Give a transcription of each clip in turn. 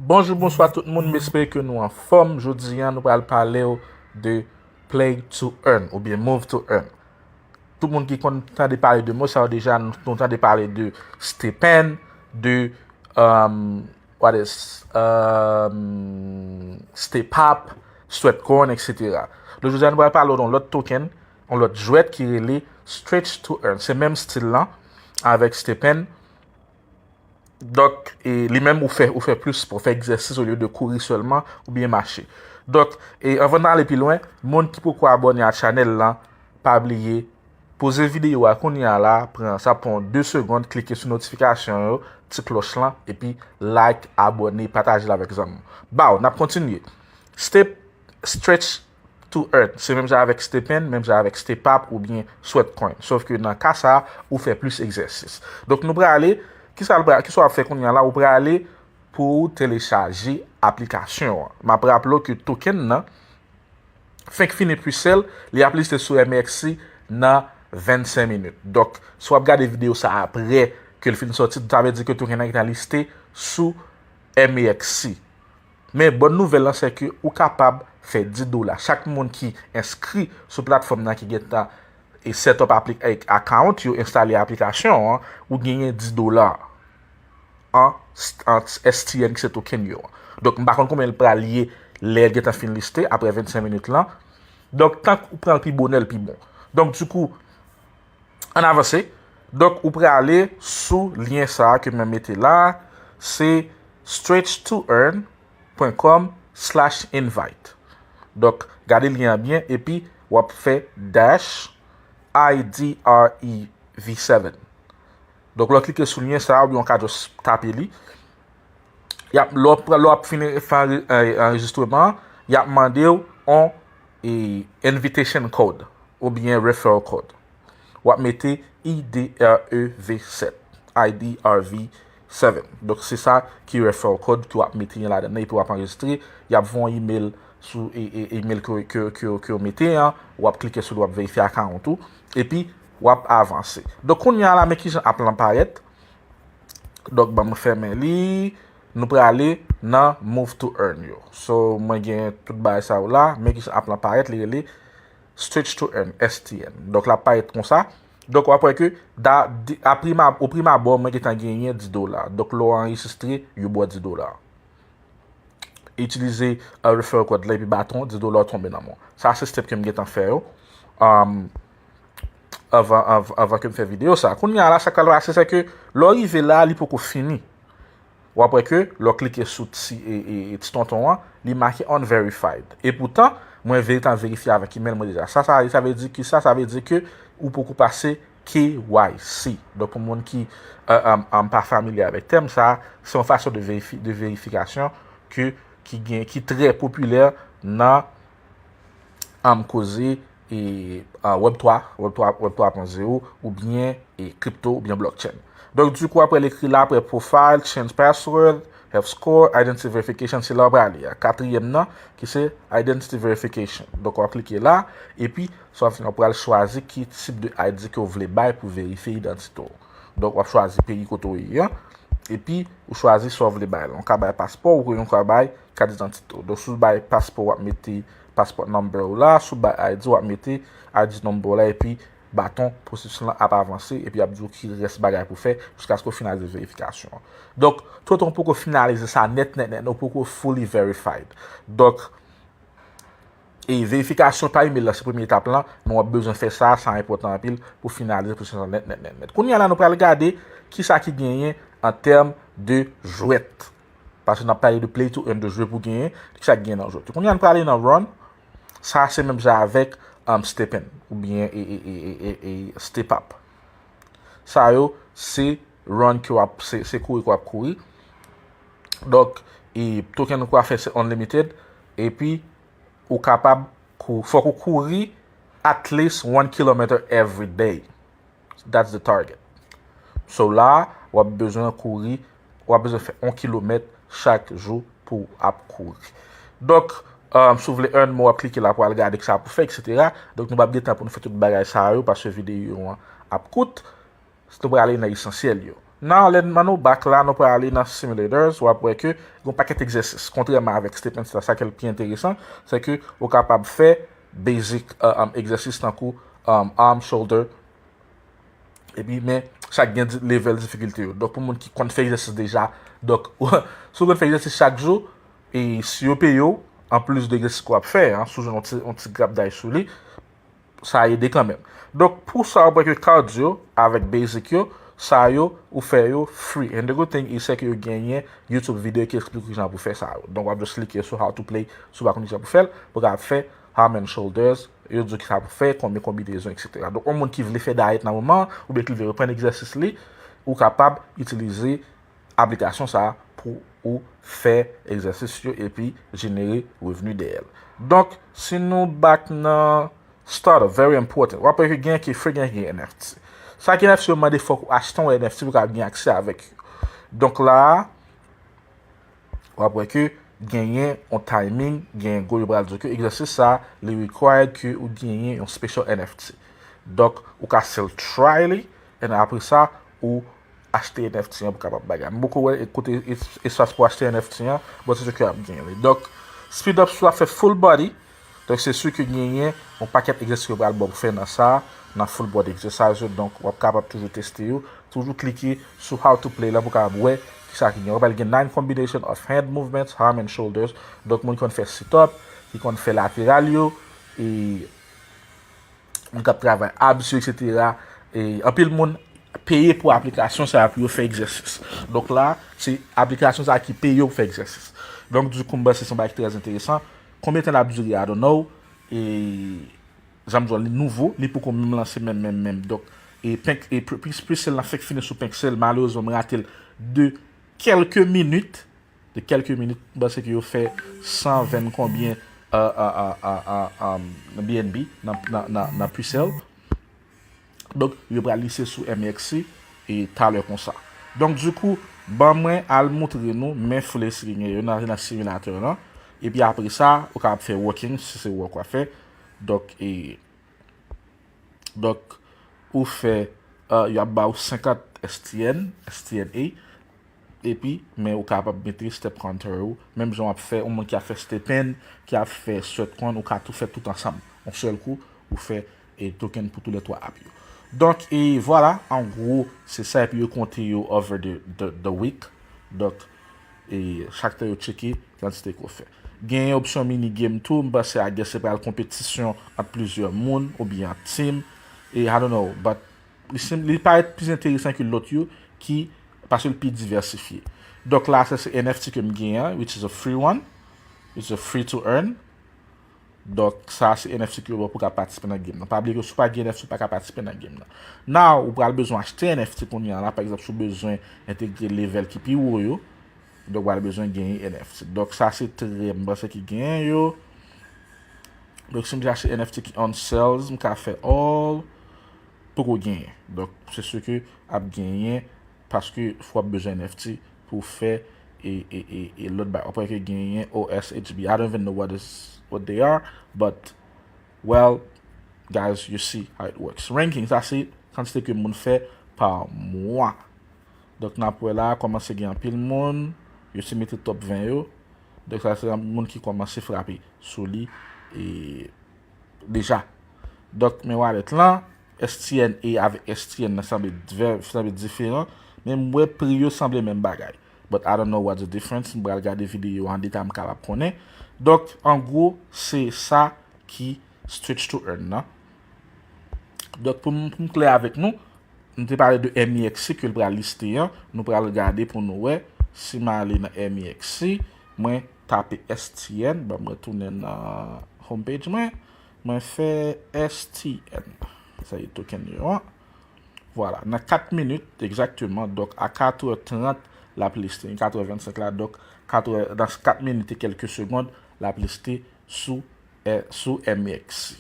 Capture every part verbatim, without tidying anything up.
Bonjou, bonswa tout moun, m espere ke nou anfòm. Jodi a, nou pral pale w de Play to Earn oubyen Move to Earn. Tout moun ki konn tande pale de mo sa yo deja, nou, nou tande pale de Stepn, de um, what is, um, Stepap, Sweatcoin, et cetera. Donk, jodi a, nou pral pale w de yon lòt token, yon lòt jwèt ki rele Stretch to Earn. Se menm stil lan avèk Stepn. Donk, e, li menm ou fè, ou fè plis, ou fè egzèsis olye de kouri sèlman oubyen mache. Donk, e, anvan n ale pi lwen, moun ki poko abòne a chanèl lan, pa bliye, poze videyo a kounye a la, pran sa pran de segonn, klike sou notifikasyon yo, ti klòch lan, epi like, abòne, pataje l avèk zanmi w. Baw, n ap kontinye. Step Stretch to Earn, se menm jan avèk Stepn, menm jan avèk Stepap oubyen Sweatcoin. Sòf ke nan ka sa a, ou fè plis egzèsis. Donk, nou prale, kisa l pra-, kisa w ap fè kounye a la, ou prale pou w telechaje aplikasyon an. M ap raple w ke token nan fenk fini pre-sale, li ap liste sou M E X C nan vennsenk minit. Donk, si w ap gade videyo sa a apre ke l fin sòti, sa vle di ke token nan gentan liste sou M E X C. Men bòn nouvèl lan, se ke ou kapab fè dis dola. Chak moun ki enskri sou platfòm nan, ki gentan e set up apli-, e, account yo, enstale aplikasyon an, ou genyen dis dola an, an S T N, ki se token yo an. Donk, m pa konn konbyen l pral ye lè l gentan fin liste, apre vennsenk minit lan. Donk, tank ou pran l pi bonè, l pi bon. Donk, dikou, ann avanse. Donk, ou prale sou lyen sa a ke mwen mete la, se stretch to earn point com slash invite. Donk, gade lyen an byen, epi w ap fè dash I D R E V seven. Donk, lè w klike sou lyen sa a, oubyen w ka just tape li. Y ap, lè w ap, lè w ap fin fè anre-, eh, anrejistreman an, y ap mande w yon, eh, invitation code oubyen referral code. W ap mete I D R E V sept, I D R V seven. Donk, se sa ki referral code ke w ap mete an ladan nan, epi w ap anrejistre. Y ap voye yon email sou e, e, email ke, ke, ke, ke w mete an, w ap klike sou li, w ap verifye account ou, epi w ap avanse. Donk, kounye a la, men kijan app lan parèt. Donk, ban mwen fèmen li. Nou prale nan Move to Earn yo. So, mwen gen tout bagay sa yo la, men kijan app lan parèt, li rele Stretch to Earn, S T N. Donk, l ap parèt konsa. Donk, w ap wè ke da, di, a prim ab-, o prim abò, mwen gentan genyen dis dola. Donk, lè w anrejistre, yo ba w dis dola. Itilize, uh, referral code la, epi baton, dis dola tonbe nan men w. Sa se step ke m gentan fè yo. Um, anvan, anvan, anvan ke m fè videyo sa. Kounye a la, sa k pral pase, se ke lè w rive la, li poko fini. W ap wè ke lè w klike sou ti, e, e, e ti tonton an, li make unverified. E poutan, mwen gentan verifye avèk email mwen deja. Sa, sa, sa vle di ki sa? Sa vle di ke ou poko pase K Y C. Donk, pou moun ki, e, e, e, pa familye avèk tèm sa, se yon fason de verifi-, de verifikasyon ke, ki gen, ki trè popilè nan, um, koze, e, a, Web twa, Web twa, Web twa pwen zewo, oubyen, e, crypto, oubyen blockchain. Donk, dikou, apre l ekri la, apre profile, change password, have score, identity verification, se la w prale a. Katriyèm nan, ki se identity verification. Donk, w ap klike la, epi, sa w ap fè, w pral chwazi ki tip de I D ke w vle bay pou verifye idantite w. Donk, w ap chwazi peyi kote w ye an, epi ou chwazi sa w vle bay la. Ou ka bay paspò, ou ka bay kat idantite w. Donk, si w bay paspò, w ap mete passport number w la, si w bay I D, w ap mete I D number w la, epi baton, pwosesis lan ap avanse, epi y ap di w ki rès bagay pou fè, jiskaske w finalize verifikasyon an. Donk, toutotan w poko finalize sa nèt, nèt, nèt, ou poko fully verified. Donk, e verifikasyon pa email la, se premye etap lan, men w ap bezwen fè sa, sa enpòtan anpil pou finalize pwosesis lan nèt, nèt, nèt, nèt. Kounye a la, nou pral gade kisa ki genyen an tèm de jwèt. Paske n ap pale de play to earn, de jwe pou genyen, kisa ki genyen nan jwèt. Kounye a, nou prale nan run. Sa, se menm jan avèk, um, Stepn, oubyen, e, e, Stepap. Sa yo, se run ke w ap, se, se kouri ke w ap kouri. Donk, e token ou ka fè se unlimited. Epi, ou kapab kou-, fòk ou kouri at least one kilometer every day. That's the target. So la, w ap bezwen kouri, w ap bezwen fè yon kilomèt chak jou pou w ap kouri. Donk, um, si w vle earn more, w ap klike la pou al gade kisa pou fè, et cetera. Donk, nou p ap gen tan pou nou fè tout bagay sa yo, paske videyo an ap kout. Nou prale nan esansyèl yo. Now, lè nou back la, nou prale nan simulators, w ap wè ke gen yon pakèt egzèsis. Kontrèman avèk Stephen Star, sa ki pi enteresan, se ke ou kapab fè basic uh, um, egzèsis tankou um, arm, shoulder, epi men chak gen level difikilte yo. Donk pou moun ki konn fè egzèsis deja, donk si w konn fè egzèsis chak jou, e si yo peye w, anplis de egzèsis ke w ap fè, si w jwenn yon ti grapday sou li, sa ede kanmenm. Donk pou sa, w ap wè ke cardio avèk basic yo, sa yo, ou fè yo free. And the good thing is, se ke yo genyen YouTube video ki eksplike kijan pou fè sa yo. Donk w ap just klike sou how to play, si w pa konn kijan pou fè l, pou w kapab fè arm and shoulders, yo di w kisa pou fè, konbyen konbinezon, etsetera. Donk yon moun ki vle fè dayèt nan moman an, oubyen ki vle reprann egzèsis li, ou kapab itilize aplikasyon sa a pou ou fè egzèsis yo epi jenere revni dèyè l. Donk si nou back nan startup, very important. W ap wè ke gen ki free, gen ki N F T. Sa ki N F T yo mande fòk ou achte yon N F T pou w kapab gen aksè avèk yo. Donk la a, w ap wè ke genyen yon timing, genyen goal, yo pral di w ke egzèsis sa a, li required ke ou genyen yon special N F T. Donk ou ka still try li, and apre sa, ou achte N F T an pou kapab bagay. M poko wè kote espas pou achte N F T an, but se sa ke w ap genyen li. Donk speed up si w ap fè full body. Donk se si ke genyen yon pakèt egzèsis ke yo pral ba w pou fè nan sa, nan full body exercise yo. Donk w ap kapab toujou teste yo, toujou klike sou how to play la pou w kapab wè kisa ki gen. W ap gen nine combination of hand movements, arm and shoulders. Donk moun ki konn fè sit up, ki konn fè lateral yo, e moun k ap travay abs yo, etsetera. E anpil moun peye pou aplikasyon sa a pou yo fè egzèsis. Donk la, se aplikasyon sa a ki peye w pou fè egzèsis. Donk dikou m panse se yon bagay ki trè enteresan. Konbyen tan l ap dire, I don't know. E jan m di w, li nouvo, li poko menm lanse menm, menm, menm. Donk e Pink, e Pri-, Pri-, Priscilla fèk fini sou Pixel, malerezman m rate l de kèlke minit, de kèlke minit, m panse ke yo fè san ven konbyen, euh, euh, euh, euh, euh, euh, B N B nan, nan, nan, nan Pixel. Donk yo pral lise sou M E X C e talè konsa. Donk dikou, ban mwen al moutre nou men full screen yo nan, nan simulatè lan. Epi apre sa, ou kapab fè walking, si se walk w ap fè. Donk, e, donk, ou fè, euh, y ap ba w senkant S T N, S T N A, epi, men ou kapab mete step counter ou, menm jan w ap fè, yon moun ki ap fè step in, ki ap fè sweat con, ou ka tou fè tout ansanm. Yon sèl kou, ou fè, e, token pou toulètwa app yo. Donk, e vwala, an gwo, se sa, epi yo konte yo over the, the, the week. Donk, e chak tan yo tcheke kantite ke w fè. Gen opsyon mini game tou, m panse I guess se pral konpetisyon ant plizyè moun oubyen ant team. E I don't know, but li, li parèt plis enteresan ke lòt yo ki, paske l pi divèsifye. Donk la, sa se N F T ke m gen an, which is a free one, it's a free to earn. Donk sa se N F T ke yo ba w pou w ka patisipe nan game nan. Pa bliye ke si w pa gen N F T, ou pa ka patisipe nan game nan. Now, ou pral bezwen achte N F T kounye a la, pa egzanp, si w bezwen entegre level ki pi wo yo, donk ou pral bezwen genyen N F T. Donk sa se trè, m panse ki genyen yo. Donk si m te achte N F T ki on sales, m ka fè all, poko genyen. Donk se si ke ap genyen paske fò w ap bezwen N F T pou w fè e, e, e, e lòt bagay. W ap wè ke genyen O S H B. I don't even know what is, what they are, but, well, guys, you see how it works. Ranking, sa se kantite ke moun fè pa mwa. Donk n ap wè la, kòmanse gen anpil moun, yo se mete top ven yo. Donk sa se moun ki kòmanse frape sou li e deja. Donk men wallet lan, S T N A avèk S T N nan sanble, sanble diferan, men m wè pri yo sanble menm bagay. But I don't know what's the difference, m pral gade videyo an deta m kapab konnen. Donk an gwo, se sa ki Stretch to Earn nan. Donk pou m, pou m klè avèk nou, m te pale de M E X C ke l pral liste an. Nou pral gade pou nou wè. Si m ale nan M E X C, mwen tape S T N, ban m retounen nan homepage mwen. Mwen fè S T N. Sa e token yo an. Vwala, nan kat minit egzakteman, donk a katrè trant l ap liste, katrè vennsenk la, donk katrè, nan kat minit e kèlke segonn, l ap liste sou, eh, sou M E X C.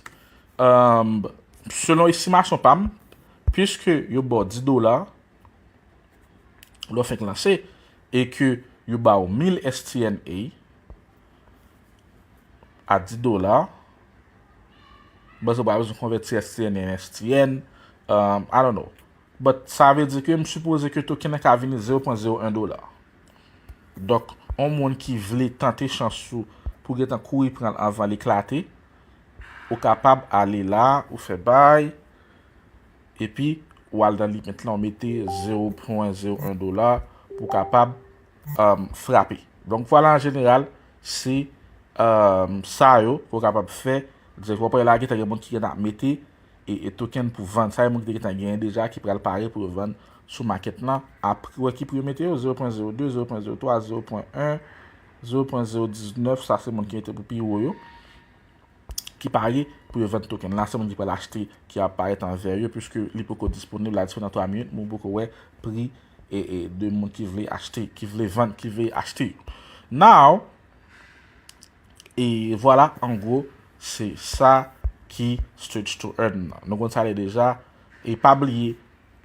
Anm, selon estimasyon pa m, piske yo ba w dis dola, lè w fenk lanse, e ke yo ba w mil S T N A a dis dola, m panse w pa bezwen konvèti S T N en S T N, um, I don't know. But sa vle di ke m sipoze ke token nan ka vini zero pwen zero en dola. Donk, yon moun ki vle tante chans ou pou gentan kouri pran l anvan l eklate, ou kapab ale la, ou fè bay, epi ou al nan limit lan, ou mete zero pwen zero en dola pou w kapab um, frape. Donk, vwala, an jeneral, se um, sa yo ke w kapab fè. Donk, w ap wè la, gentan gen moun ki gentan ap mete e, e token pou vann. Sa e moun ki te gentan genyen deja, ki pral pare pou yo vann sou makèt lan. Apre, wè ki pri yo mete yo, zero pwen zero de, zero pwen zero twa, zero pwen en, zero pwen zero diznèf, sa se moun ki mete pou pi wo yo, ki pare pou yo vann token. La, se moun ki pral achte ki ap parèt an vè yo, puiske li poko disponib la, disponib nan twa minit, men w poko wè pri e, e de moun ki vle achte, ki vle vann, ki vle achte yo. Now, e vwala, an gwo, se sa ki Stretch to Earn nan. Nou konn sa l ye deja, e pa bliye,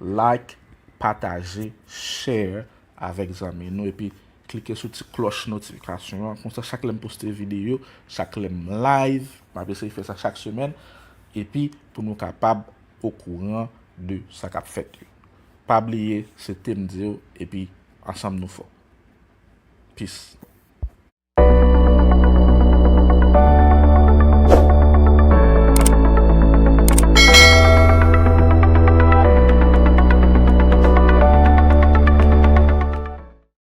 like, pataje, share avèk zanmi nou, epi klike sou ti klòch notifikasyon an. Konsa, chak lè m poste videyo, chak lè m live, m ap eseye fè sa chak semèn, epi pou nou kapab okouran de sa k ap fèt yo. Pa bliye, se te m di w, epi ansanm nou fò. Peace.